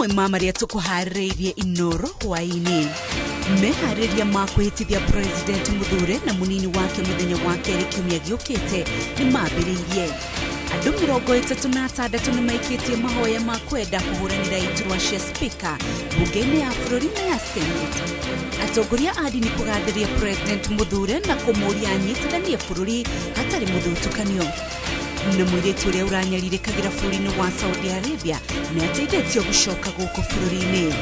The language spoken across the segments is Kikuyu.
Mamwe ma marĩa tũkũharĩrĩirie Inoro hwaĩ-inĩ. Meharĩria ma kwĩhĩtithia President Muthure na mũnini wake mũthenya wa kerĩ kiumia gĩũkĩte nĩ mambĩrĩirie. Andũ 36 nĩ maikĩtie mahoya ma kwenda kũhũranĩra iturwa cia speaker bunge-inĩ ya bũrũri na ya Senate. Atongoria a ndini kũgathĩrĩria President Muthure na kũmũria anyitithanie bũrũri hatarĩ mũthutũkanio. Na mũirĩtu ũrĩa ũranyarirĩkagĩra bũrũri-inĩ wa Saudi Arabia nĩ ateithĩtio gũcoka gũkũ bũrũri-inĩ.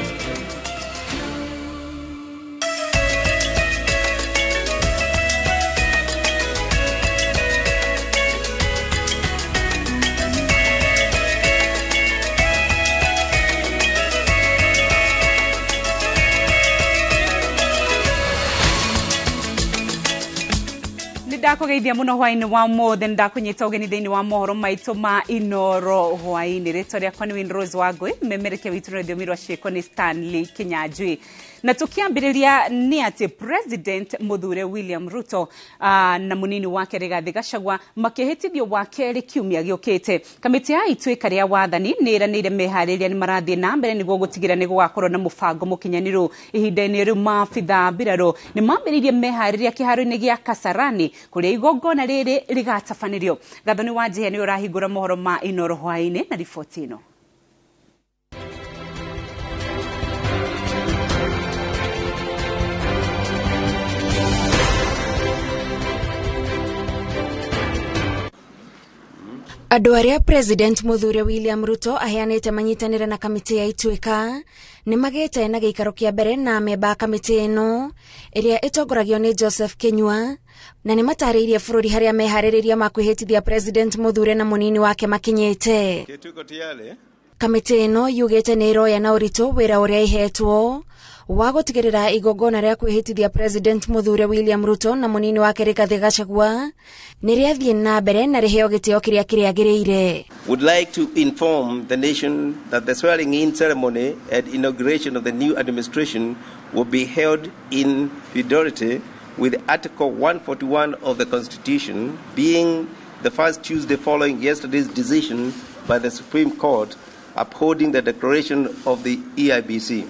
Ndakũgeithia mũno hwaĩ-inĩ wa mothe, ndakũnyita ũgeni thĩinĩ wa mohoro maitũ ma Inoro hwaĩ-inĩ. Rĩtwa rĩakwa nĩ Winrose Wangũi, memerekia witũ na rũthiomi rwa ciĩko nĩ Stanley Kinyanjui. Na tũkĩambĩrĩria nĩ atĩ President Muthure William Ruto na mũnini wake Rigathi Gachagua makĩhĩtithio wa kerĩ kiumia gĩũkĩte. Kamĩtĩ ya ituĩka rĩa wathani nĩ ĩranĩire meharĩria nĩ marathiĩ na mbere nĩguo gũtigĩra nĩ gũgakorwo na mũbango mũkinyanĩru. Ihinda-inĩ rĩu maabitha mbirarũ nĩ mambĩrĩirie meharĩria kĩharo-inĩ gĩa Kasarani kũrĩa igongona rĩrĩ rĩgatabanĩrio. Gathoni wa Njihia nĩ ũrahingũra mohoro ma Inoro hwaĩ-inĩ na riboti ĩno. Andũ arĩa President Muthure William Ruto aheanĩte manyitanĩre na kamĩtĩ ya ituĩka nĩ magĩte na gĩikaro kĩa mbere na amemba a kamĩtĩ ĩno ĩrĩa ĩtongoragio nĩ Joseph Kinyua, na nĩ matarĩirie bũrũri harĩa meharĩrĩria ma kwĩhĩtithia President Muthure na mũnini wake makinyĩte. Kamĩtĩ ĩno yugĩte nĩ ĩroya na ũritũ wĩra ũrĩa ĩhetwo wa gũtigĩrĩra igongona rĩa kwĩhĩtithia President Muthure William Ruto na mũnini wake Rigathi Gachagua nĩ rĩathiĩ na mbere na rĩheo gĩtĩo kĩrĩa kĩrĩagĩrĩire. Would like to inform the nation that the swearing in ceremony and inauguration of the new administration will be held in fidelity with Article 141 of the Constitution, being the first Tuesday following yesterday's decision by the Supreme Court upholding the declaration of the EIBC.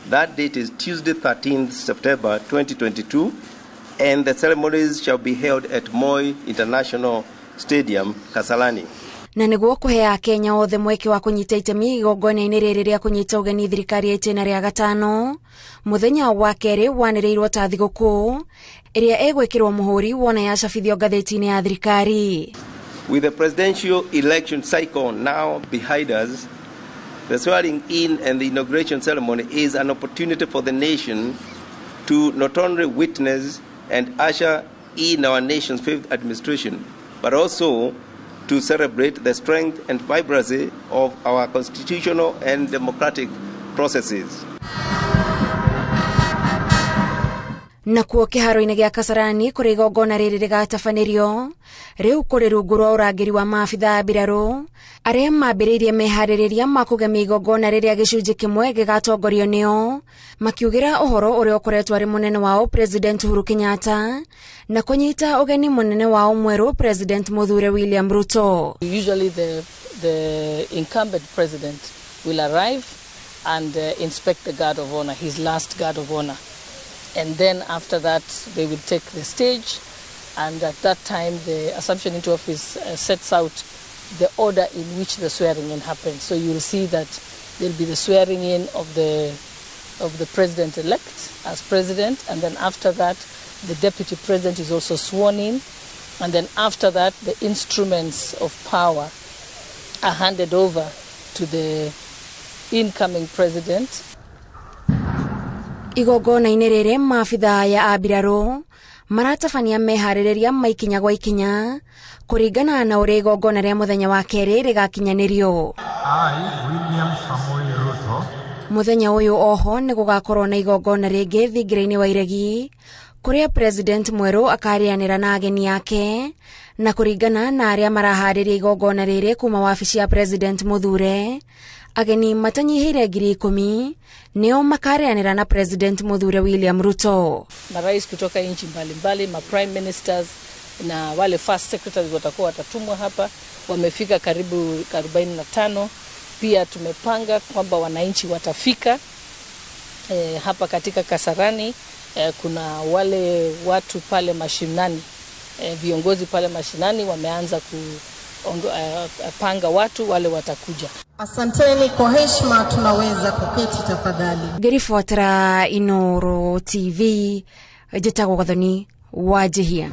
That date is Tuesday, 13th September 2022, and the ceremonies shall be held at Moi International Stadium, Kasarani. Na nĩguo kũhe Akenya othe mweke wa kũnyita itemi igongona-inĩ rĩrĩ rĩa kũnyita ũgeni thirikari ya itĩna rĩa gatano, mũthenya wa kerĩ wanĩrĩirwo ta thigũkũ ĩrĩa ĩgwĩkĩrwo mũhũri wona yacabithio ngathĩti-inĩ ya thirikari. With the presidential election cycle now behind us, the swearing in and the inauguration ceremony is an opportunity for the nation to not only witness and usher in our nation's fifth administration, but also to celebrate the strength and vibrancy of our constitutional and democratic processes. Nakuo kĩharo-inĩ gĩa Kasarani kũrĩa igongona rĩrĩ rĩgatabanĩrio rĩu kũrĩ rungu rwa ũrangĩri wa maabitha a mbirarũ arĩa mambĩrĩirie meharĩrĩria ma kũgemia igongona rĩrĩa gĩcunjĩ kĩmwe gĩgatongorio nĩo makiugĩra ũhoro ũrĩa ũkoretwo arĩ mũnene wao President Uhuru Kenyatta na kũnyita ũgeni mũnene wao mwerũ President Muthure William Ruto. Usually the incumbent president will arrive and inspect the guard of honor, his last guard of honor. And then after that, they will take the stage. And at that time, the assumption into office sets out the order in which the swearing in happens. So you'll see that there'll be the swearing in of the president-elect as president. And then after that, the deputy president is also sworn in. And then after that, the instruments of power are handed over to the incoming president. Igongona-inĩ rĩrĩ maabitha aya a mbirarũ maratabania meharĩrĩria ma ikinya gwa ikinya kũringana na ũrĩa igongona rĩa mũthenya wa kerĩ rĩgakinyanĩrio. I, William Samoei Ruto. Mũthenya ũyũ oho nĩ gũgakorwo na igongona rĩngĩ thingira-inĩ wa Iregi kũrĩa President mwerũ akarĩanĩra na ageni ake, na kũringana na arĩa maraharĩria igongona rĩrĩ kuma wabici ya President Muthure, ageni matanyihĩire 10,000 nĩo makarĩanĩra na President Muthure William Ruto. Marais kutoka nchi mbalimbali, ma prime ministers na wale first secretaries watakuwa watatumwa hapa, wamefika karibu 45. Pia tumepanga kwamba wananchi watafika hapa katika Kasarani. Kuna wale watu pale mashinani, viongozi pale mashinani wameanza kupanga watu wale watakuja. Asanteni kwa heshima, tunaweza kuketi tafadhali. Ngĩribotera Inooro TV, njĩtagwo Gathoni Wanjihia.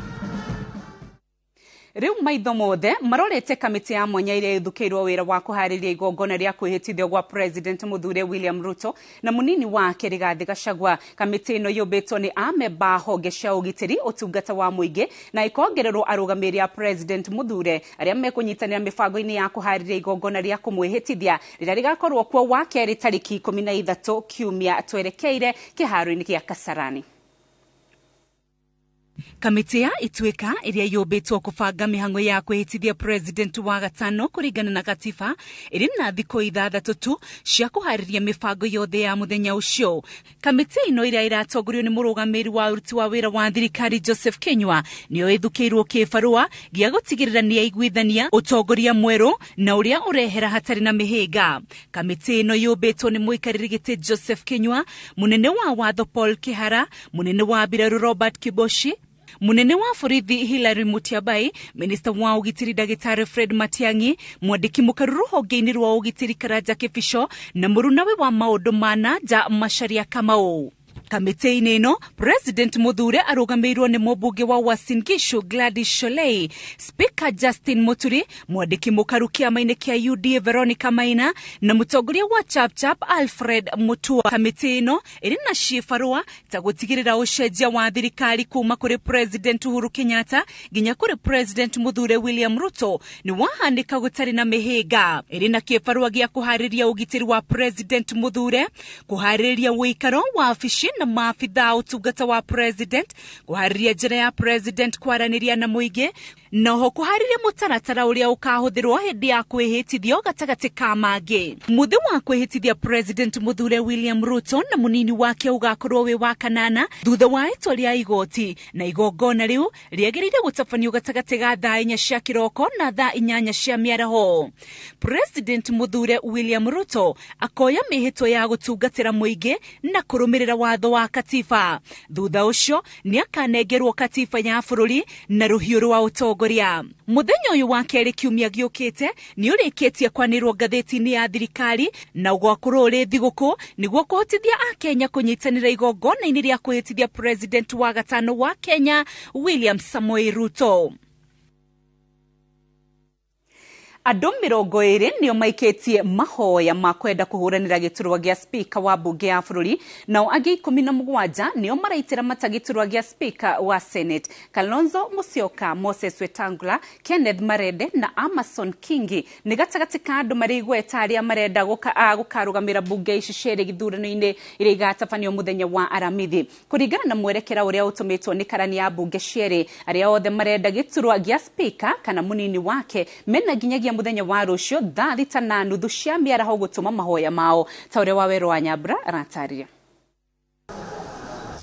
Riu maitho mothe marorete kamĩtĩ ya mwanya ĩrĩa ĩthukĩirwo wĩra wa kũharĩria igongona rĩa kwĩhĩtithio gwa President Mũthure William Ruto na mũnini wake Rigathĩ Gachagua. Kamĩtĩ ĩno yũmbĩtwo nĩ amemba honge cia ũgitĩri, ũtungata wa mũingĩ na ĩkongererwo arũgamĩrĩri a President Mũthure arĩa mekũnyitanĩra mĩbango-inĩ ya kũharĩria igongona rĩa kũmwĩhĩtithia rĩrĩa rĩgakorwo kuo wakerĩ tarĩki 13 kiumia twerekeire kĩharo-inĩ gĩa Kasarani. Kamĩtĩ ya Ituĩka ĩrĩa yũmbĩtwo kũbanga mĩhang'o ya kwĩhĩtithia President wa gatano kũringana na gatiba ĩrĩ na thikũ 6 tu cia kũharĩria mĩbango yothe ya mũthenya ũcio. Kamĩtĩ ĩno ĩrĩa ĩratongorio nĩ mũrũgamĩrĩri wa ũruti wa wĩra wa thirikari Joseph Kinyua nĩyo ĩthukĩirwo kĩbarũa gĩa gũtigĩrĩra nĩ yaiguithania ũtongoria mwerũ na ũrĩa ũrehera hatarĩ na mĩhĩnga. Kamĩtĩ ĩno yũmbĩtwo nĩ mũikarĩri gĩtĩ Joseph Kinyua, mũnene wa watho Paul Kihara, mũnene wa mbirarũ Robert Kiboshi, munene wa borithi Hilary Mutyambai, minista wa ũgitĩri ndagĩtarĩ Fred Matiang'i, mwandĩki mũkaru rũhonge-inĩ rwa ũgitĩri Karanja Kĩbico na mũrunawe wa maũndũ ma na nja Macharia Kamau. Kamĩtĩ-inĩ ĩno President Mũthure arũgamĩirwo nĩ mũmbunge wa Uasin Gishu Gladys Sholei, Speaker Justin Muturi, mwandĩki mũkaru kĩama-inĩ kĩa UDA Veronica Maina na mũtongoria wa Chapchap Alfred Mutua. Kamĩtĩ ĩno ĩrĩ na ciĩbarũa ta gũtigĩrĩra ũcenjia wa thirikari kuma kũrĩ President Uhuru Kenyatta nginya kũrĩ President Mũthure William Ruto nĩ wahanĩka gũtarĩ na mĩhĩnga. Ĩrĩ na kĩbarũa gĩa kũharĩria ũgitĩri wa President Mũthure, kũharĩria ũikaro wa wabici na maabithaa ũtungata wa President, kũharĩria njĩra ya President kwaranĩria na mũingĩ, na oho kũharĩria mũtaratara ũrĩa ũkahũthĩrwo hĩndĩ ya kwĩhĩtithio gatagatĩ ka mangĩ. Mũthĩ wa kwĩhĩtithia President Mũthure William Ruto na mũnini wake ũgakorwo wĩ wa kanana thutha wa itua rĩa igoti, na igongona rĩu rĩagĩrĩire gũtabanio gatagatĩ ga thaa 4 cia kĩroko na thaa 8 cia mĩaraho. President Mũthure William Ruto akoya mĩhĩtwa ya gũtungatĩra mũingĩ na kũrũmĩrĩra watho wa katiba. Thutha ũcio nĩ akanengerwo katiba ya bũrũri na rũhiũ rwa ũtongoria. Mũthenya ũyũ wa kerĩ kiumia gĩũkĩte nĩ ũrĩkĩtie kwanĩrwo ngathĩti-inĩ ya thirikari na ũgakorwo ũrĩ thigũkũ nĩguo kũhotithia Akenya kũnyitanĩra igongona-inĩ rĩa kwĩhĩtithia President wa gatano wa Kenya William Samoei Ruto. Andũ 20 nĩo maikĩtie mahoya ma kwenda kũhũranĩra gĩturwa gĩa Speaker wa bunge ya bũrũri, nao angĩ 17 nĩo maraitĩra mata gĩturwa gĩa Speaker wa Senate. Kalonzo Musyoka, Moses Wetangula, Kenneth Marende na Amason Kingi nĩ gatagatĩ ka andũ marĩ igweta arĩa marenda gũkarũgamĩra bunge ici cierĩ gĩthurano-inĩ iria igatabanio mũthenya wa Aramithi. Kũringana na mwerekera ũrĩa ũtũmĩtwo nĩ karani ya bunge cierĩ, arĩa othe marenda gĩturwa gĩa Speaker kana mũnini wake mena nginyagia mũthenya wa rũciũ thaa 6:30 cia mĩaraho gũtũma mahoya mao, ta ũrĩa Wawerũ wa Nyambura arataria.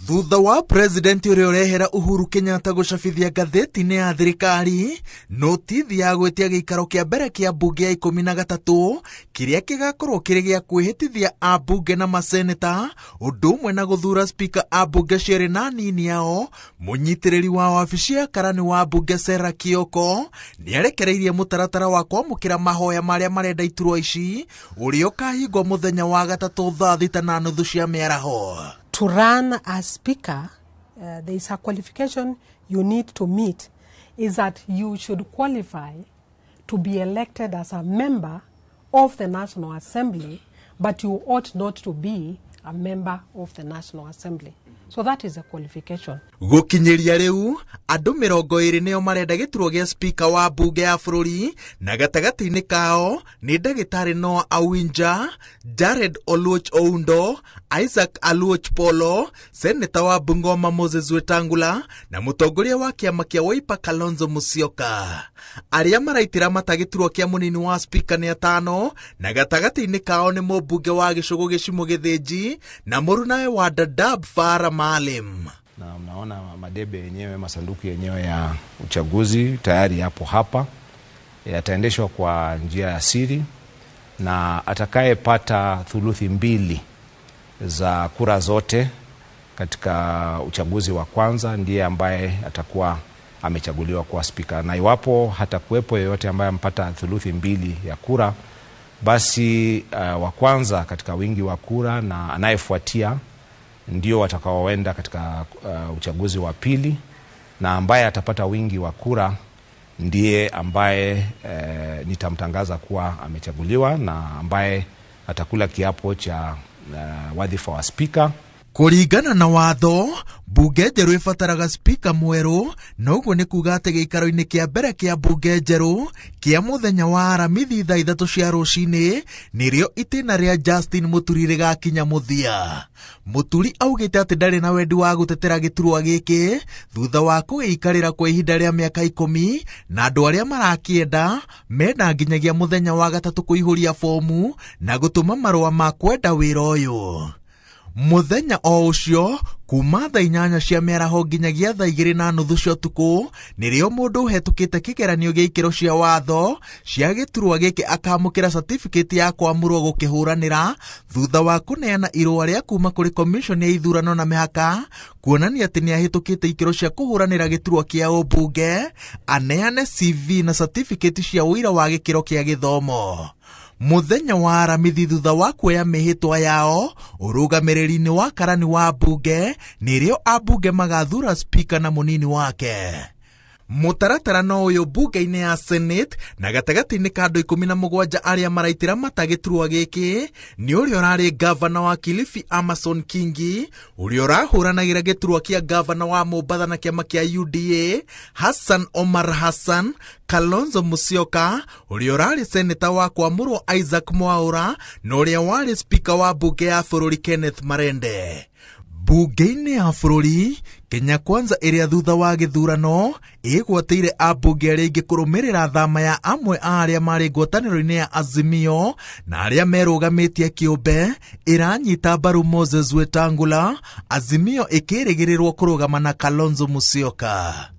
Thutha wa President ũrĩa ũrehera Uhuru Kenyatta gũcabithia ngathĩti-inĩ ya thirikari notithi ya gwĩtia gĩikaro kĩa mbere kĩa mbunge ya 13 kĩrĩa gĩgakorwo kĩrĩ gĩa kwĩhĩtithia ambunge na maseneta ũndũ ũmwe na gũthura speaker a mbunge cierĩ na anini ao, mũnyitĩrĩri wa wabici ya karani wa mbunge Sarah Kioko nĩarekereirie mũtaratara wa kwamũkĩra mahoya marĩa marenda iturwa ici ũrĩa ũkahingwo mũthenya wa gatatũ thaa 6:30 cia mĩaraho. To run as speaker, there is a qualification you need to meet, is that you should qualify to be elected as a member of the National Assembly, but you ought not to be a member of the National Assembly. So that is a qualification. Gũkinyĩria rĩu andũ 20 nĩo marenda gĩturwa gĩa speaker wa mbunge ya bũrũri, na gatagatĩ-inĩ kao nĩ ndagĩtarĩ Noah Awinja, Jared Oluoch Oundo, Isaac Aluoch Polo, seneta wa Bungoma Moses Wetangula na mũtongoria wa kĩama kĩa Wiper Kalonzo Musyoka. Arĩa maraitĩra mata gĩturwa kĩa mũnini wa speaker nĩ 5, na gatagatĩ-inĩ kao nĩ mũmbunge wa Gĩcũgũ Gĩcimũ Gĩthĩnji na mũrunawe wa Dadaab Farah Maalim. Na mnaona madebe yenyewe, masanduku yenyewe ya uchaguzi tayari yapo hapa, yataendeshwa kwa njia ya siri. na atakayepata thuluthi mbili za kura zote katika uchaguzi wa kwanza ndiye ambaye atakuwa amechaguliwa kuwa spika. Na iwapo hatakuwepo yeyote ambaye ampata thuluthi mbili ya kura, basi wa kwanza katika wingi wa kura na anayefuatia ndio watakaoenda katika uchaguzi wa pili, na ambaye atapata wingi wa kura ndiye ambaye nitamtangaza kuwa amechaguliwa na ambaye atakula kiapo cha wadhifa wa spika. Kũringana na watho, mbunge njerũ ĩbataraga spika mwerũ, na ũguo nĩ kuga atĩ gĩikaro-inĩ kĩa mbere kĩa mbunge njerũ kĩa mũthenya wa Aramithi thaa 3 cia rũcinĩ nĩrĩo itĩna rĩa Justin Muturi rĩgakinya mũthia. Muturi augĩte atĩ ndarĩ na wendi wa gũtetera gĩturwa gĩkĩ thutha wa kũgĩikarĩra kwa ihinda rĩa mĩaka 10, na andũ arĩa marakĩenda menda nginyagia mũthenya wa gatatũ kũihũria fomu na gũtũma marũa ma kwenda wĩra ũyũ. Mũthenya o ũcio kuma thaa 8 cia mĩaraho nginyagia thaa 2:30 cia ũtukũ nĩrĩo mũndũ ũhetũkĩte kĩgeranio gĩa ikĩro cia watho cia gĩturwa gĩkĩ akamũkĩra certificate ya kwamũrwo gũkĩhũranĩra thutha wa kũneana irũa rĩa kuma kũrĩ commission ya ithurano na mĩhaka kuonania atĩ nĩahĩtũkĩte ikĩro cia kũhũranĩra gĩturwa kĩa ũmbunge, aneane CV na certificate cia ũira wa gĩkĩro kĩa gĩthomo. Mũthenya wa Aramithi thutha wa kuoya mĩhĩtwa yao ũrũgamĩrĩri-inĩ wa karani wa mbunge nĩrĩo ambunge magathura spika na mũnini wake. Mũtaratara no ũyũ mbunge-inĩ ya Senate na gatagatĩ-inĩ ka andũ 17 arĩa maraitĩra mata gĩturwa gĩkĩ nĩ ũrĩa ũrarĩ gavana wa Kilifi Amason Kingi, ũrĩa ũrahũranagĩra gĩturwa kĩa gavana wa Mombatha na kĩama kĩa UDA Hassan Omar Hassan, Kalonzo Musyoka, ũrĩa ũrarĩ seneta wa kwamũrwo Isaac Mwaura, na ũrĩa warĩ spika wa mbunge ya bũrũri Kenneth Marende. Mbunge-inĩ ya bũrũri Kenya Kwanza ĩrĩa thutha wa gĩthurano ĩgwatĩire ambunge arĩa aingĩ kũrũmĩrĩra thama ya amwe a arĩa marĩ ngwatanĩro-inĩ ya Azimio na arĩa merũgamĩtie kĩũmbe ĩranyita mbaru Moses Wetangula, Azimio ĩkĩrĩgĩrĩrwo kũrũgama na Kalonzo Musyoka.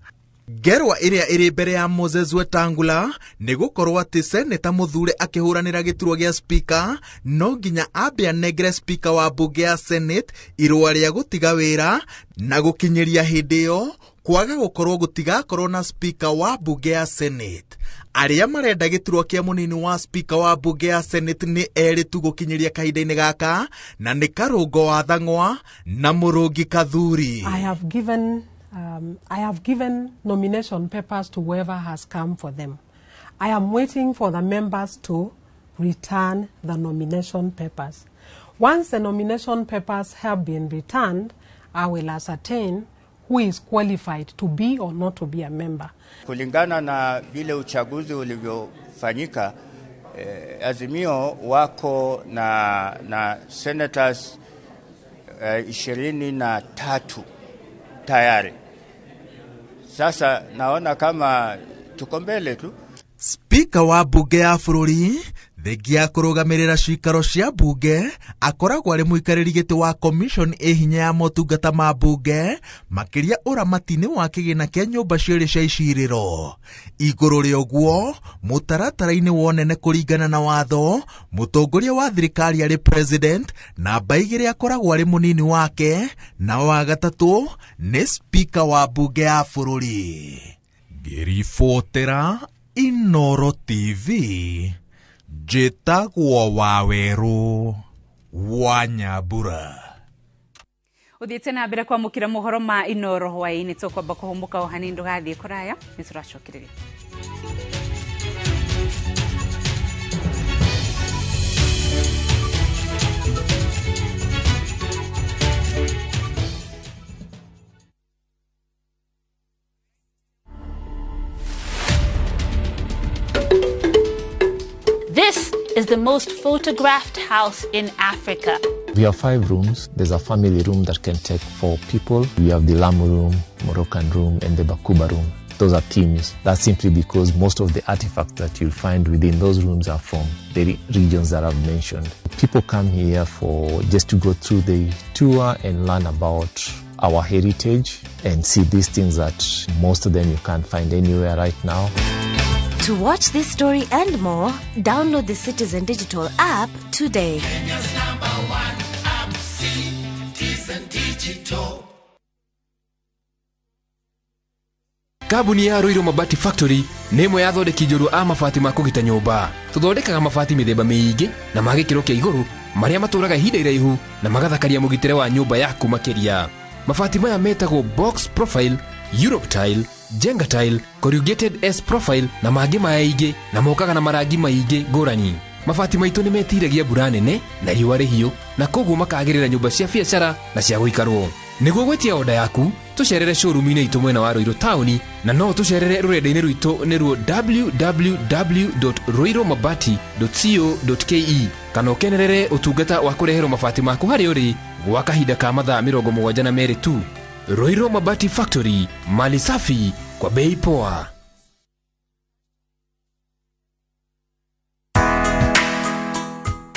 Ngerwa ĩrĩa ĩrĩ mbere ya Moses Wetangula nĩ gũkorwo atĩ seneta mũthure akĩhũranĩra gĩturwa gĩa spika no nginya ambe anengere spika wa mbunge ya Senate irũa rĩa gũtiga wĩra, na gũkinyĩria hĩndĩ ĩyo kwaga gũkorwo gũtigakorwo na spika wa mbunge ya Senate. Arĩa marenda gĩturwa kĩa mũnini wa spika wa mbunge ya Senate nĩ erĩ tu gũkinyĩria kahinda-inĩ gaka, na nĩ Karũngo wa Thang'wa na Mũrũngi Kathuri. I have given nomination papers to whoever has come for them. I am waiting for the members to return the nomination papers. Once the nomination papers have been returned, I will ascertain who is qualified to be or not to be a member. Kulingana na vile uchaguzi ulivyofanyika, Azimio wako na senators 23 tayari. Sasa naona kama tuko mbele tu. Spika wa mbunge ya bũrũri thengia kũrũgamĩrĩra cikaro cia mbunge akoragwo arĩ mũikarĩri gĩtĩ wa commission ĩ hinya ya motungata ma mbunge makĩria ũramati-inĩ wa kĩgĩna kĩa nyũmba cierĩ cia icirĩro. Igũrũ rĩa ũguo, mũtaratara-inĩ wa ũnene kũringana na watho, mũtongoria wa thirikari arĩ president, namba 2 akoragwo arĩ mũnini wake, na wa gatatũ nĩ spika wa mbunge ya bũrũri. Ngĩribotera Inoro TV, njĩtagwo Wawerũ wa Nyambura. Ũthiĩte na mbere kwamũkĩra mohoro ma Inoro hwaĩ-inĩ, tũkwamba kũhũmũka o hanini ndũgathiĩ kũraya, nĩ tũracokereria. This is the most photographed house in Africa. We have 5 rooms. There's a family room that can take 4 people. We have the Lamu room, Moroccan room, and the Bakuba room. Those are themes. That's simply because most of the artifacts that you'll find within those rooms are from the regions that I've mentioned. People come here for just to go through the tour and learn about our heritage and see these things that most of them you can't find anywhere right now. To watch this story and more, download the Citizen Digital app today. Kenya's number one app, Citizen Digital. Kambuni ya Ruiru Mabati Factory nĩ ĩmwe ya athondeki njorua a mabati ma kũgita nyũmba. Tũthondekaga mabati mĩthemba mĩingĩ na ma gĩkĩro kĩa igũrũ marĩa matũraga ihinda iraihu na magathakaria mũgitĩre wa nyũmba yaku makĩria. Mabati maya metagwo box profile, Europe tile, Jenga tile, corrugated S profile na mangĩ maingĩ na mokaga na marangi maingĩ ngũrani. Mabati maitũ nĩ metiragia mbura nene na riũa rĩhiũ na koguo makagĩrĩra nyũmba cia biacara na cia gũikarwo. Nĩguo gwĩtia oda yaku tũcerere showroom-inĩ itũ mwena wa Ruiru taũni na no tũcerere rũrenda-inĩ rwitũ nĩruo www.ruirumabati.co.ke kana ũkenerere ũtungata wa kũreherwo mabati maku harĩa ũrĩ gwa kahinda ka mathaa 72 tu. Ruiru Mabati Factory, mali safi kwa bei poa.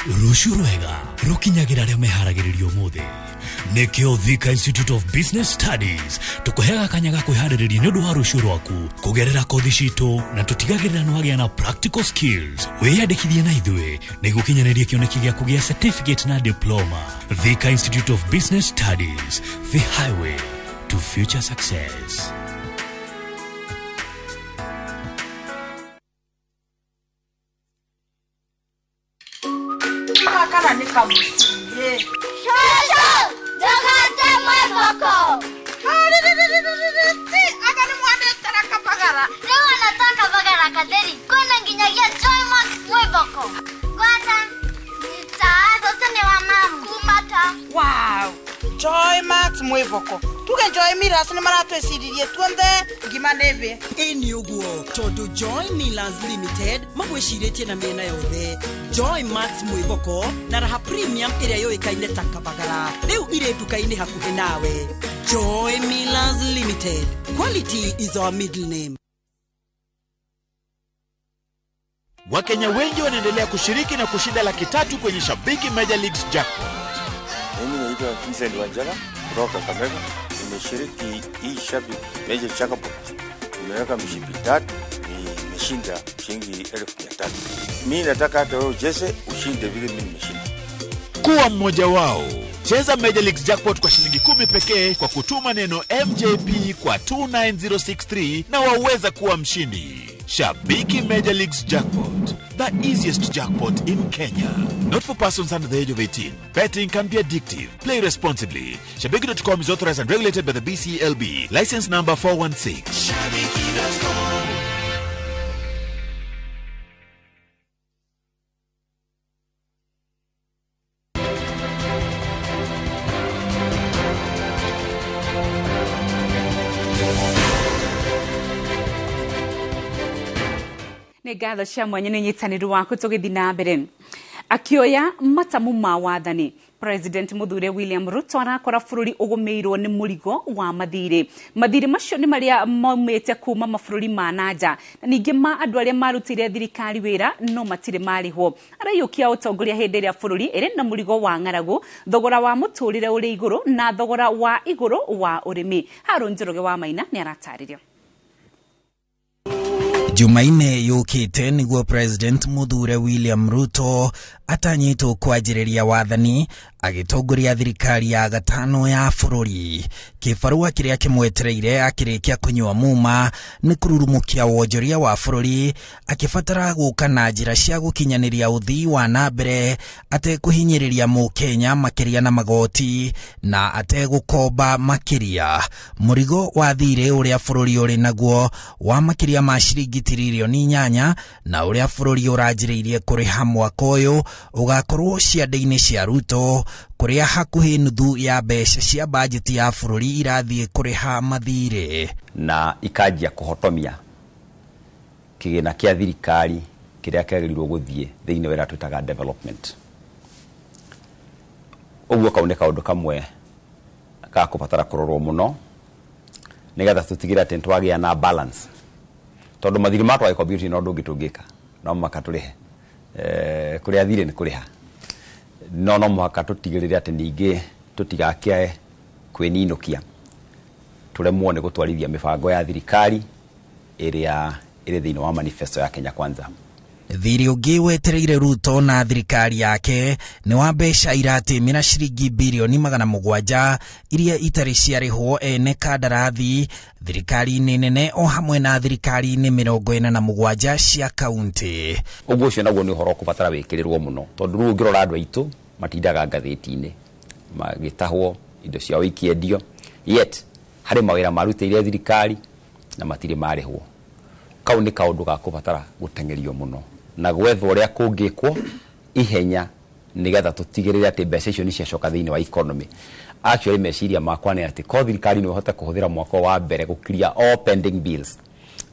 Rũciũ rwega rũkinyagĩra arĩa meharagĩrĩria ũmũthĩ. Nĩkĩo Thika Institute of Business Studies tũkũheaga kanya ga kwĩharĩrĩria nĩ ũndũ wa rũciũ rwaku kũgerera kothi citũ na tũtigagĩrĩra nĩ wagĩa na practical skills. Wĩyandĩkithie na ithuĩ nĩguo ũkinyanĩrie kĩoneki gĩaku gĩa certificate na diploma. Thika Institute of Business Studies, the highway to future success. Kana nĩ kamũciĩ. Shosho, ndũgate mwĩboko. Ti, anga nĩ mwanetera kabagara. Rĩu ona to kabagara katheri, kwĩna nginyagia Joy Max mwĩboko. Gwata, nyita, cũcũ nĩ wa mamu. Kumata. Wow, Joy Max mwĩboko. Tuge Joy Millers nĩ maratwĩciririe tuonthe ngima nĩ thĩ. Ĩ nĩ ũguo tondũ Joy Millers Limited magwĩcirĩtie na mĩena yothe. Joy Max mwĩboko na Raha Premium ĩrĩa yũĩkaine ta kabagara rĩu irĩ nduka-inĩ hakuhĩ nawe. Joy Millers Limited, quality is our middle name. Wakenya wengi wanaendelea kushiriki na kushinda 300,000 kwenye Shabiki Major Leagues Jackpot. Mimi naitwa Vincent Wanjala kutoka Kakamega. Nimeshiriki hii Shabiki Major Jackpot. Nimeweka mshipi 3, nimeshinda shilingi 300,000. Mimi nataka hata wewe ucheze ushinde vile mimi nimeshinda. Kuwa mmoja wao. Cheza Major Leagues Jackpot kwa shilingi 10 pekee kwa kutuma neno MJP kwa 29063 na waweza kuwa mshindi. Shabiki Major Leagues Jackpot, the easiest jackpot in Kenya. Not for persons under the age of 18. Betting can be addictive. Play responsibly. Shabiki.com is authorized and regulated by the BCLB. License number 416. Shabiki.com. Nĩ ngatho cia mwanya nĩ ũnyitanĩri waku tũgĩthiĩ na mbere. Akĩoya matamu ma wathani, President Muthure William Ruto arakora bũrũri ũgũmĩirwo nĩ mũrigo wa mathirĩ. Mathirĩ macio nĩ marĩa maumĩte kuma mabũrũri ma nanja na ningĩ ma andũ arĩa marutĩire thirikari wĩra no matirĩ marĩhwo. Araiyũkia ũtongoria hĩndĩ ĩrĩa bũrũri ĩrĩ na mũrigo wa ng'aragu, thogora wa mũtũrĩre ũrĩ igũrũ na thogora wa igũrũ wa ũrĩmi. Harũ Njoroge wa Maina nĩ aratarĩria. Jumaine yũkĩte nĩguo President Muthure William Ruto atanyĩtwo kwanjĩrĩria wathani agĩtongoria thirikari ya gatano ya bũrũri. Kĩbarũa kĩrĩa kĩmwetereire akĩrĩkia kũnyua muma nĩ kũrurumũkia wonjoria wa bũrũri, akĩbatara gũka na njĩra cia gũkinyanĩria ũthii wa na mbere atekũhinyĩrĩria mũkenya makĩria na magoti na ategũkomba makĩria. Mũrigo wa thirĩ ũrĩa bũrũri ũrĩ naguo wa makĩria ma ciringi tiririoni 8 na ũrĩa bũrũri ũranjĩrĩirie kũrĩha mwaka ũyũ ũgakorwo ciande-inĩ cia Ruto, kũrĩa hakuhĩ nuthu ya mbeca cia bajeti ya bũrũri irathiĩ kũrĩha mathirĩ na ikanjia kũhotomia kĩgĩna kĩa thirikari kĩrĩa kĩagĩrĩirwo gũthiĩ thĩinĩ wa ĩrĩa twĩtaga development. Ũguo kau nĩ kaũndũ kamwe ga kũbatara kũrorwo mũno nĩgetha tũtigĩrĩre atĩ nĩtwagĩa na balance, tondũ mathirĩ ma twagĩkorwo gũtirĩ na ũndũ ũngĩ tũngĩka no mũhaka tũrĩhe. Kũrĩa thirĩ nĩ kũrĩha, no no mũhaka tũtigĩrĩre atĩ ningĩ tũtigakĩae kwĩninũkia tũremwo nĩ gũtwarithia mĩbango ya thirikari ĩrĩa Ĩrĩ thĩinĩ wa manifesto ya Kenya Kwanza. Thirĩ ũngĩ wetereire Ruto na thirikari yake nĩ wa mbeca iratĩmĩra ciringi birioni 700 iria itarĩ ciarĩhwo ene kandarathi thirikari-inĩ nene o hamwe na thirikari-inĩ 47 cia kaunti. Ũguo ũcio naguo nĩ ũhoro ũkũbatara wĩkĩrĩrwo mũno, tondũ rĩu ũngĩrora andũ aitũ matindaga ngathĩti-inĩ magĩtahwo indo ciao ikĩendio, yet harĩ mawĩra marutĩire thirikari na matirĩ marĩhwo. Kau nĩ kaũndũ ga kũbatara gũteng'erio mũno na gwethwo ũrĩa kũngĩkwo ihenya nĩgetha tũtigĩrĩre atĩ mbeca icio nĩ ciacoka thĩinĩ wa economy. Actually meciria makwa nĩ atĩ ko thirikari no ĩhote kũhũthĩra mwaka wa mbere gũkiria all pending bills,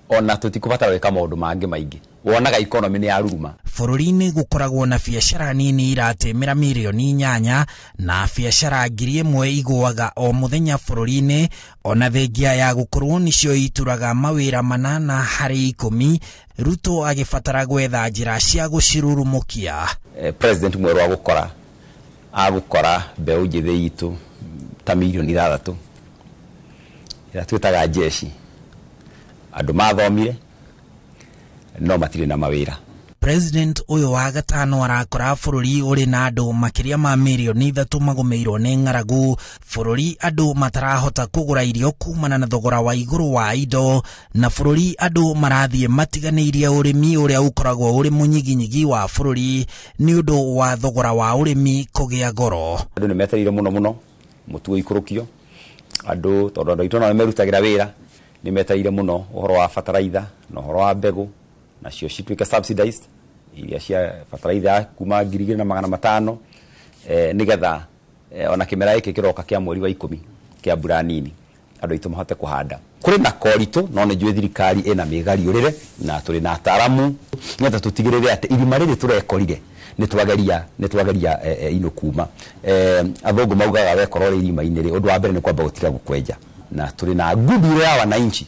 ona tũtikũbatara gwĩka maũndũ mangĩ maingĩ, wonaga economy nĩ yaruruma. Bũrũri-inĩ gũkoragwo na biacara nini iratĩmĩra mirioni 8 na biacara 1000 igũaga o mũthenya bũrũri-inĩ, ona thengia ya gũkorwo nĩcio ituraga mawĩra 8 harĩ 10. Ruto agĩbatara gwetha njĩra cia gũcirurumũkia. President mwerũ agũkora mbeũ njĩthĩ itũ ta mirioni 6 ĩrĩa twĩtaga jeshi, andũ mathomire no matirĩ na mawĩra. President ũyũ wa gatano arakora bũrũri ũrĩ na andũ makĩria ma mirioni 3 magũmĩirwo nĩ ng'aragu, bũrũri andũ matarahota kũgũra irio kumana na thogora wa igũrũ wa indo, na bũrũri andũ marathiĩ matiganĩirie ũrĩmi ũrĩa ũkoragwo ũrĩ mũnyiginyigi wa bũrũri nĩ ũndũ wa thogora wa ũrĩmi kũgĩa goro. Andũ nĩ metereire mũno mũno mũtu ũikũrũkio, andũ tondũ andũ aitũ nao nĩ merutagĩra wĩra, nĩ metereire mũno ũhoro wa bataraitha na ũhoro wa mbegũ, nacio cituĩke subsidized iria cia bataraitha kuma 2500 nĩgetha ona kĩmera gĩkĩ kĩroka kĩa mweri wa 10 kĩa mbura nini andũ aitũ mahote kũhanda. Kũrĩ na koritũ no nĩ njũĩ thirikari ĩna mĩgariũrĩre na tũrĩ na ataaramu nĩgetha tũtigĩrĩre atĩ irima rĩrĩ tũrekorire nĩ twageria ino kuma. Athũngũ maugaga wekorwo rĩ irima-inĩ rĩ, ũndũ wa mbere nĩ kwamba gũtiga gũkwenja, na tũrĩ na goodwill ya wananchi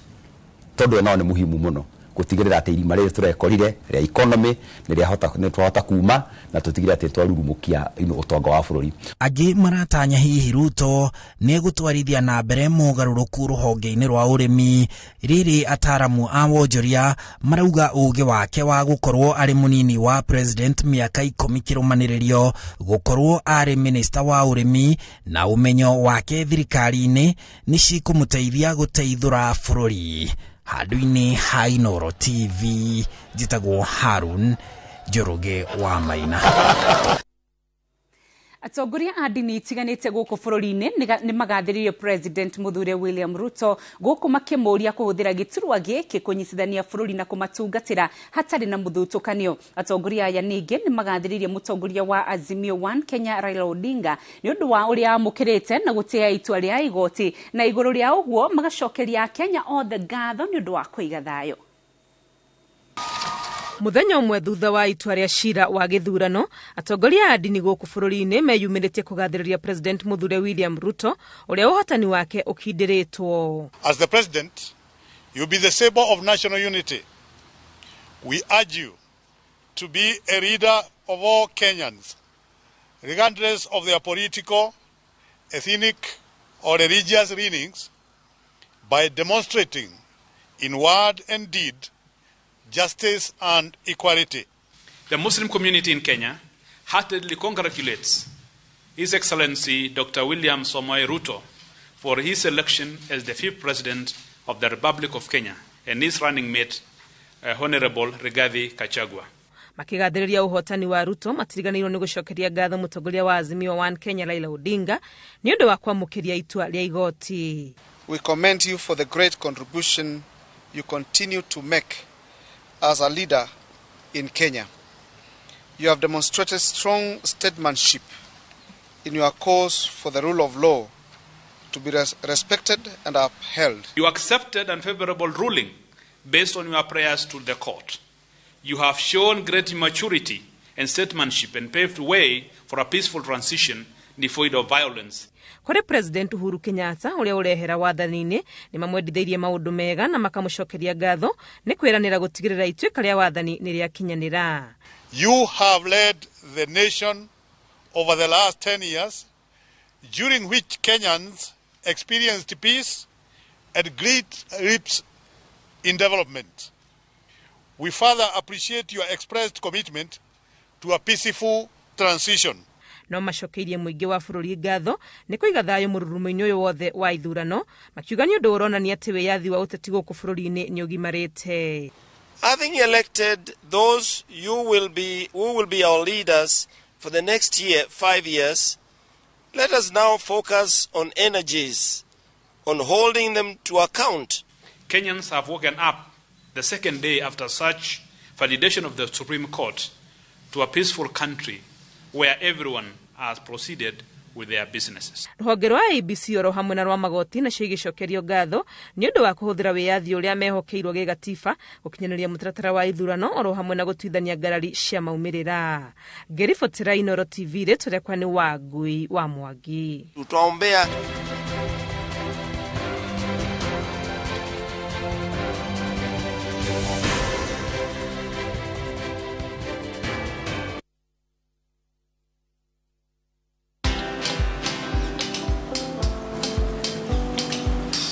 tondũ nao nĩ muhimu mũno gũtigĩrĩra atĩ irima rĩrĩ tũrekorire rĩa economy nĩ twahota kuma na tũtigĩrĩre atĩ twarurumũkia ino ũtonga wa bũrũri. Angĩ maratanya hihi Ruto nĩ egũtwarithia na mbere mogarũrũku rũhonge-inĩ rwa ũrĩmi, rĩrĩ ataramu a wonjoria marauga ũgĩ wake wa gũkorwo arĩ mũnini wa president mĩaka 10 kĩrũmanĩrĩrio, gũkorwo arĩ minister wa ũrĩmi na ũmenyo wake thirikari-inĩ nĩ cikũmũteithia gũteithũra bũrũri. Handũ-inĩ ha Inooro TV njĩtagwo Harun Njoroge wa Maina. Atongoria a ndini itiganĩte gũkũ bũrũri-inĩ nĩ magathĩrĩirie President Mũthure William Ruto gũkũ makĩmũria kũhũthĩra gĩturwa gĩkĩ kũnyitithania bũrũri na kũmatungatĩra hatarĩ na mũthutũkanio. Atongoria aya ningĩ nĩ magathĩrĩirie mũtongoria wa Azimio One Kenya Raila Odinga nĩ ũndũ wa ũrĩa amũkĩrĩte na gũtĩa itua rĩa igoti, na igũrũ rĩa ũguo magacokeria Akenya othe ngatho nĩ ũndũ wa kũiga thayũ. Muthenya ũmwe thutha wa itua rĩa cira wa gĩthurano, atongoria a ndini gũkũ bũrũri-inĩ meyumĩrĩtie kũgathĩrĩria President Mũthure William Ruto ũrĩa ũhotani wake ũkindĩrĩtwo. As the president, you be the symbol of national unity. We urge you to be a leader of all Kenyans, regardless of their political, ethnic, or religious leanings, by demonstrating in word and deed justice and equality. The Muslim community in Kenya heartedly congratulates His Excellency Dr. William Samoei Ruto for his election as the 5th President of the Republic of Kenya and his running mate, Honorable Rigathi Gachagua. Makigathĩrĩria ũhotani wa Ruto matiriganĩirwo nĩ gũcokeria ngatho mũtongoria wa Azimio One Kenya Raila Odinga nĩ ũndũ wa kwamũkĩria itua rĩa igoti. We commend you for the great contribution you continue to make as a leader in Kenya. You have demonstrated strong statesmanship in your cause for the rule of law to be respected and upheld. You accepted unfavorable ruling based on your prayers to the court. You have shown great maturity and statesmanship and paved way for a peaceful transition devoid of violence. Kũrĩ President Uhuru Kenyatta ũrĩa ũrehera wathani-inĩ nĩ mamwendithĩirie maũndũ mega na makamũcokeria ngatho nĩ kwĩranĩra gũtigĩrĩra ituĩka rĩa wathani nĩ rĩakinyanĩra. You have led the nation over the last 10 years, during which Kenyans experienced peace and great leaps in development. We further appreciate your expressed commitment to a peaceful transition. No macokeirie mũingĩ wa bũrũri ngatho nĩ kũiga thayũ mũrurumo-inĩ ũyũ wothe wa ithurano, makiuga nĩ ũndũ ũronania atĩ wĩyathi wa ũteti gũkũ bũrũri-inĩ nĩ ũgimarĩte. Having elected those who will be our leaders for the next year, 5 years, let us now focus on energies, on holding them to account. Kenyans have woken up the second day after such validation of the Supreme Court to a peaceful country where everyone has proceeded with their businesses. Rũhonge rwa IEBC oro hamwe na rwa magoti nacio igĩcokerio ngatho nĩ ũndũ wa kũhũthĩra wĩyathi ũrĩa mehokeirwo gĩgatiba gũkinyanĩria mũtaratara wa ithurano oro hamwe na gũtuithania ngarari cia maumĩrĩra. Ngĩribotera Inooro TV, rĩtwa rĩakwa nĩ Wangui wa Mwangi. Tutaombea.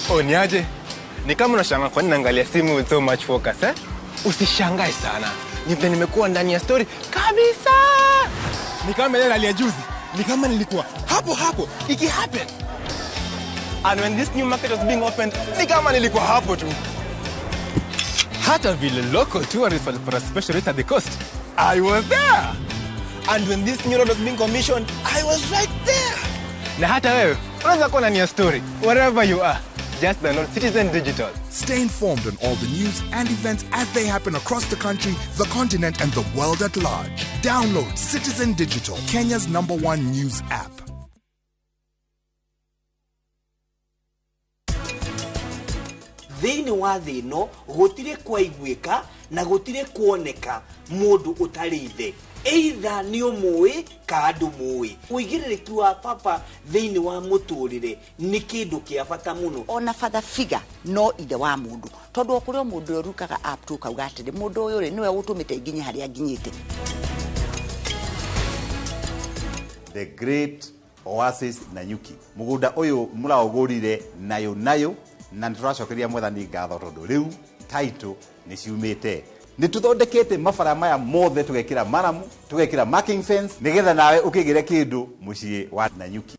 Oh, niaje? Ni kama unashangaa kwa nini naangalia simu with so much focus, eh? Usishangae sana. Ni vile nimekuwa ndani ya story kabisa. Ni kama ile hali ya juzi. Ni kama nilikuwa hapo hapo iki happen. And when this new market was being opened, ni kama nilikuwa hapo tu. Hata vile local tourists walipata special rate at the coast, I was there. And when this new road was being commissioned, I was right there. Na hata wewe unaweza kuwa ndani ya story wherever you are. Just download Citizen Digital. Stay informed on all the news and events as they happen across the country, the continent, and the world at large. Download Citizen Digital, Kenya's #1 news app. Thĩinĩ wa thĩ ĩno gũtirĩ kwaiguĩka na gũtirĩ kuoneka mũndũ ũtarĩ ithe, either nĩ ũmũĩ ka ndũmũĩ. Ũigĩrĩrĩki wa baba thĩinĩ wa mũtũrĩre nĩ kĩndũ kĩa bata mũno. Ona father figure no ithe wa mũndũ, tondũ o kũrĩ o mũndũ ũrĩa ũrukaga up to ũkauga atĩrĩ, mũndũ ũyũ rĩ nĩwe ũtũmĩte nginye harĩa nginyĩte. The Great Oasis Nanyuki, mũgũnda ũyũ mũraũgũrire nayo nayo, na nĩtũracokeria mwathani ngatho tondũ rĩu title nĩ ciumĩte. Nĩ tũthondekete mabara maya mothe, tũgekĩra maramu, tũgekĩra marking fence, nĩgetha nawe ũkĩgĩre kĩndũ mũciĩ wa Nanyuki.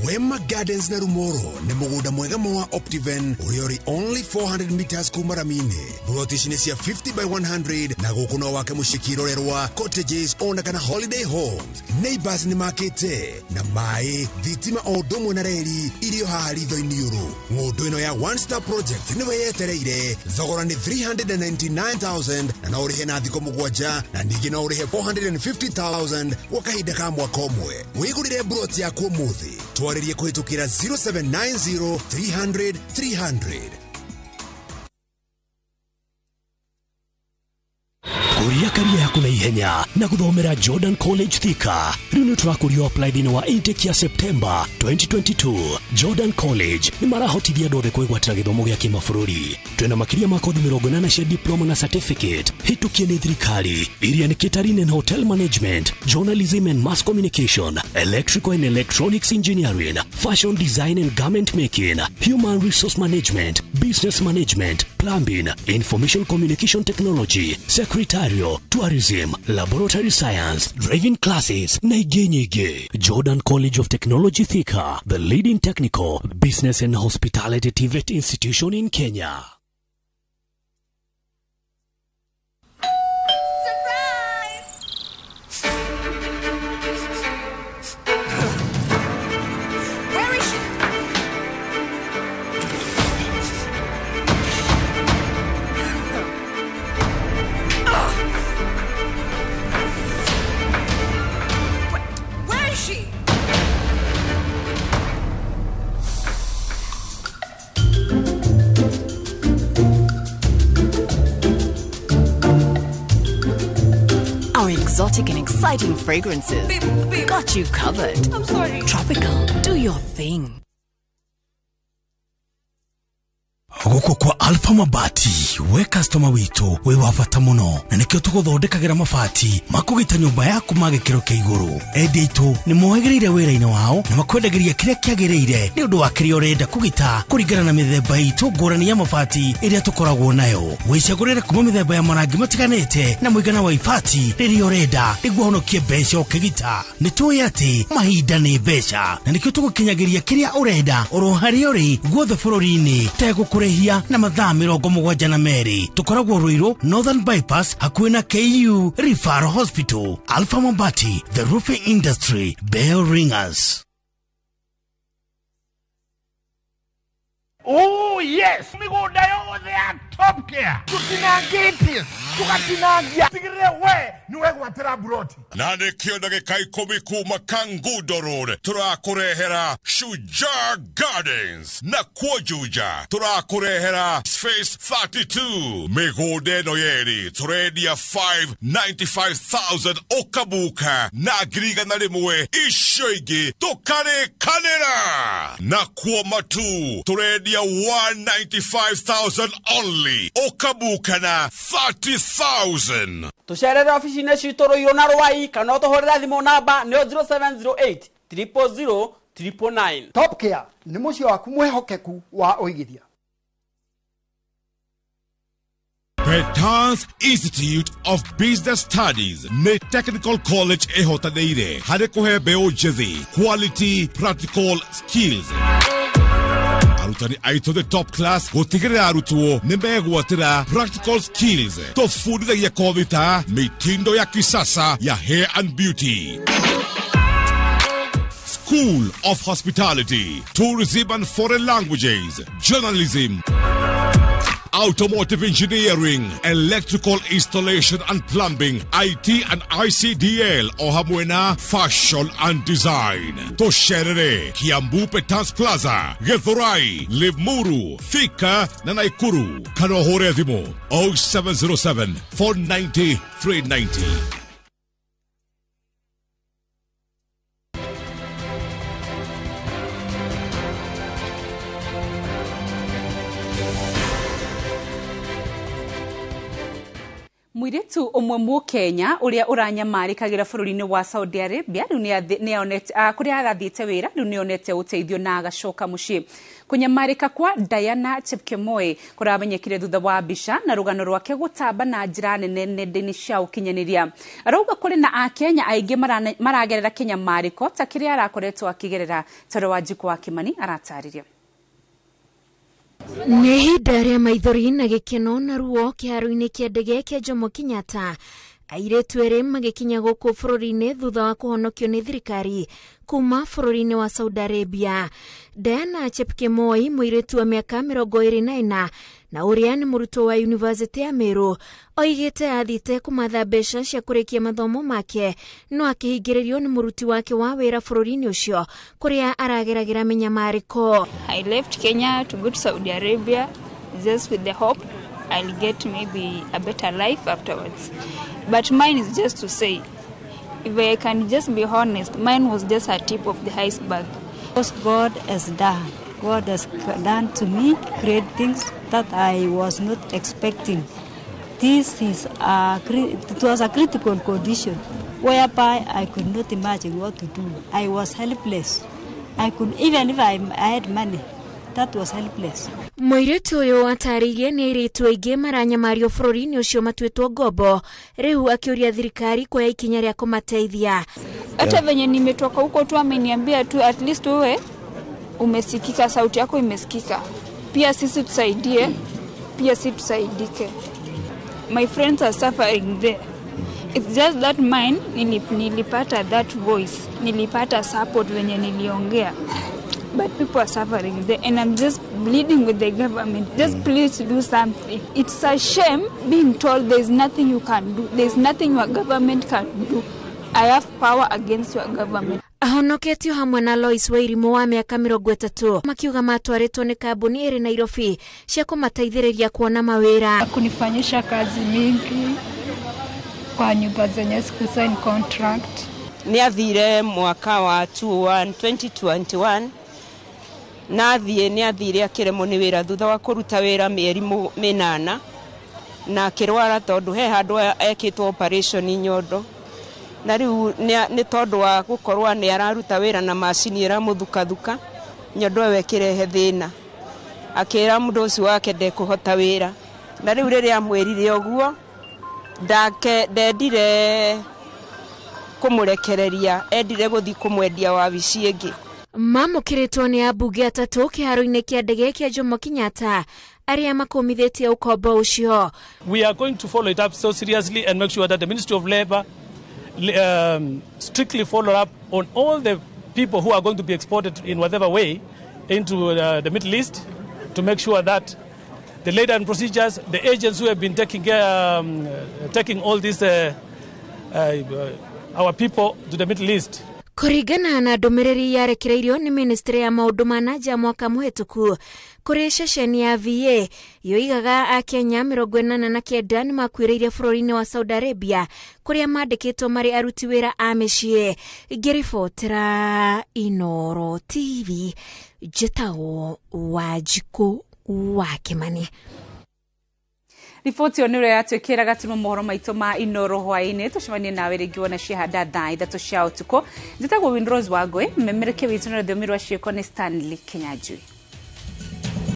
Wema Gardens na Rumoro nĩ mũgũnda mwega mũno wa Optiven ũrĩa ũrĩ only 400 meters kuma rami-inĩ. Buroti ici nĩ cia 50 by 100 na gũkũ no wake mũciĩ kĩrorerwa, cottages ona kana holiday homes. Neighbors nĩ makĩte na maĩ, thitima o ũndũ ũmwe na reri irio haha ritho-inĩ ũrũ. Ng'ũndũ ĩno ya One Star Project nĩwe yetereire. Thogora nĩ 399,000 na no ũrĩhe na thikũ 7 na ningĩ no ũrĩhe 450,000 gwa kahinda ka mwaka ũmwe. Wĩgũrĩre buroti yaku ũmũthĩ. Twarĩrie kũhĩtũkĩra 0790 300 300. Kũria career yaku na ihenya na gũthomera Jordan College Thika. Rĩu nĩ tũrakũrio apply thĩinĩ wa intake ya September 2022. Jordan College nĩ marahotithia andũ othe kwĩgwatĩra gĩthomo gĩa kĩmabũrũri. Twĩna makĩria ma kothi 80 cia diploma na certificate hĩtũkie nĩ thirikari, iria nĩ catering and hotel management, journalism and mass communication, electrical and electronics engineering, fashion design and garment making, human resource management, business management, plumbing, information communication technology, secretarial, tourism, laboratory science, driving classes na ingĩ nyingĩ. Jordan College of Technology Thika, the leading technical, business and hospitality TVET institution in Kenya. Where is she? Where is she? Our exotic and exciting fragrances got you covered. I'm sorry. Tropical, do your thing. Gũkũ kwa Alpha Mabati, we customer witũ wĩ wa bata mũno, na nĩkĩo tũgũthondekagĩra mabati makũgita nyũmba yaku ma gĩkĩro kĩa igũrũ. Endia aitũ nĩ mohĩgĩrĩire wĩra-inĩ wao na makwendagĩria kĩrĩa kĩagĩrĩire nĩ ũndũ wa kĩrĩa ũrenda kũgita kũringana na mĩthemba itũ ngũrani ya mabati ĩrĩa tũkoragwo nayo. Wĩcagũrĩre kuma mĩthemba ya marangi matiganĩte na mũigana wa ibati rĩrĩa ũrenda nĩguo ũhonokie mbeca ũkĩgita. Nĩ tũĩ atĩ mahinda nĩ mbeca, na nĩkĩo tũgũkinyagĩria kĩrĩa ũrenda oro harĩa ũrĩ guothe bũrũri-inĩ tegũkũrĩhia na mathaa 72. Tũkoragwo Ruiru Northern Bypass hakuhĩ na KU Referral Hospital. Alpha Mabati, the roofing industry bell ringers. Oh yes, mĩgũnda yothe ya Top Care tũtinangĩtie tũgatinangia tigĩrĩre we nĩ wegwatĩra mburoti. Na nĩkĩo ndagĩka 10 kuma Kangundo Road tũrakũrehera Shujaa Gardens, na kuo Juja tũrakũrehera Space 32. Mĩgũnda ĩno yerĩ tũrendia 595,000 ũkabuka na 100,000, icio ingĩ tũkarĩkanĩra. Na kuo Matu tũrendia 195,000 only, ũkabuka na 30,000. Tũcerere obici-inĩ citũ Ruiru na Rwai, kana ũtũhũrĩre thimũ namba nĩyo 0708 000 999. Top Care nĩ mũciĩ waku mwĩhokeku wa ũigithia. Petans Institute of Business Studies nĩ technical college ĩhotanĩire harĩ kũhe mbeũ njĩthĩ quality practical skills. Arutani aitũ the top class gũtigĩrĩra arutwo nĩ megwatĩra practical skills. Tũbundithagia kothi ta mitindo ya kisasa ya hair and beauty, School of Hospitality, Tourism and Foreign Languages, Journalism, Automotive Engineering, Electrical Installation and Plumbing, IT and ICDL, o hamwe na Fashion and Design. Tũcerere Kiambu Petans Plaza, Githurai, Limuru, Thika na Naikuru. Kana ũhũre thimũ 0707 490 390. Mũirĩtu ũmwe Mũkenya ũrĩa ũranyamarĩkagĩra bũrũri-inĩ wa Saudi Arabia rĩu nĩonete kũrĩa arathiĩte wĩra rĩu nĩonete ũteithio na agacoka mũciĩ. Kũnyamarĩka kwa Diana Chepkemoi kũramenyekire thutha wa mbica na rũgano rwake gũtamba na njĩra nene nenda-inĩ cia ũkinyanĩria. Arauga kũrĩ na Akenya aingĩ maragerera kĩnyamarĩko ta kĩrĩa arakoretwo akĩgerera. Toro wa Njikũ wa Kimani aratarĩria. Nĩ ihinda rĩa maithori na gĩkeno na ruo kĩharo-inĩ kĩa ndege kĩa Jomo Kenyatta. Airĩtu erĩ magĩkinya gũkũ bũrũri-inĩ thutha wa kũhonokio nĩ thirikari kuma bũrũri-inĩ wa Saudi Arabia. Diana Chepkemoi, mũirĩtu wa mĩaka 24 na ũrĩa nĩ mũrutwo wa yunivasĩtĩ ya Meru, oigĩte athiĩte kũmatha mbeca cia kũrĩkia mathomo make no akĩhingĩrĩrio nĩ mũruti wake wa wĩra bũrũri-inĩ ũcio kũrĩa arageragĩra mĩnyamarĩko. I left Kenya to go to Saudi Arabia just with the hope I'll get maybe a better life afterwards. But mine is just to say, if I can just be honest, mine was just a tip of the iceberg. Because God has done. God has done to me great things that I was not expecting. This is it was a critical condition whereby I could not imagine what to do. I was helpless. I could, even if I had money, that was helpless. Mũirĩtu ũyũ atarĩirie nĩ airĩtu aingĩ maranyamario bũrũri-inĩ ũcio matuĩtwo ngombo, rĩu akĩũria thirikari kuoya ikinya rĩa kũmateithia. Hata venye nimetoka huko tu ameniambia tu at least wewe umesikika, sauti yako imesikika, pia sisi tusaidie, pia sisi tusaidike. My friends are suffering there. It's just that mine nilipata that voice, nilipata support venye niliongea. But people are suffering there, and I'm just pleading with the government, just please do something. It's a shame being told there's nothing you can do, there's nothing your government can do. I have power against your government. Ahonoketio hamwe na Lois Wairimu wa mĩaka 30 makiuga matwarĩtwo nĩ kambuni ĩrĩ Nairobi cia kũmateithĩrĩria kuona mawĩra. Kunifanyisha kazi mingi kwa nyumba zenye sikusign contract. Nĩ athire mwaka wa 2021 Na athiĩ nĩ athire akĩremwo nĩ wĩra thutha wa kũruta wĩra mĩeri 8 na akĩrwara tondũ he handũ ekĩtwo operation nyondo, na rĩu nĩ tondũ wa gũkorwo nĩ araruta wĩra na macini ĩramũthukathuka nyondo ĩyo ĩkĩrehe thĩna, akĩra mũndũ ũcio wake ndekũhota wĩra. Na rĩu rĩrĩa amwĩrire ũguo, ndake ndendire kũmũrekereria, endire gũthiĩ kũmwendia wabici ĩngĩ. Mamũkĩrĩtwo nĩ ambunge 3 kĩharo-inĩ kĩa ndege kĩa Jomo Kenyatta arĩa makũmithĩtie ũkombo ũcio. We are going to follow it up so seriously and make sure that the Ministry of Labour strictly follow up on all the people who are going to be exported in whatever way into the Middle East, to make sure that the laid-down procedures, the agents who have been taking care, taking all these our people to the Middle East. Kũringana na ndũmĩrĩri yarekereirio nĩ ministry ya maũndũ ma na nja mwaka mũhĩtũku kũrĩ ceceni ya VA, yoigaga Akenya 89 nĩ makuĩrĩire bũrũri-inĩ wa Saudi Arabia kũrĩa mandĩkĩtwo marĩ aruti wĩra a mĩciĩ. Ngĩribotera Inoro TV, njĩtagwo Wanjikũ wa Kĩmani. Riboti ĩyo nĩ ũrĩa yatwĩkĩra gaturuma mohoro maitũ ma Inoro hwaĩ-inĩ. Tũcemanie nawe rĩngĩ wona ciahanda thaa 3 cia ũtukũ. Njĩtagwo Winrose Wangũi, mmemerekia witũ na rũthiomi rwa ciĩko nĩ Stanley Kinyanjui.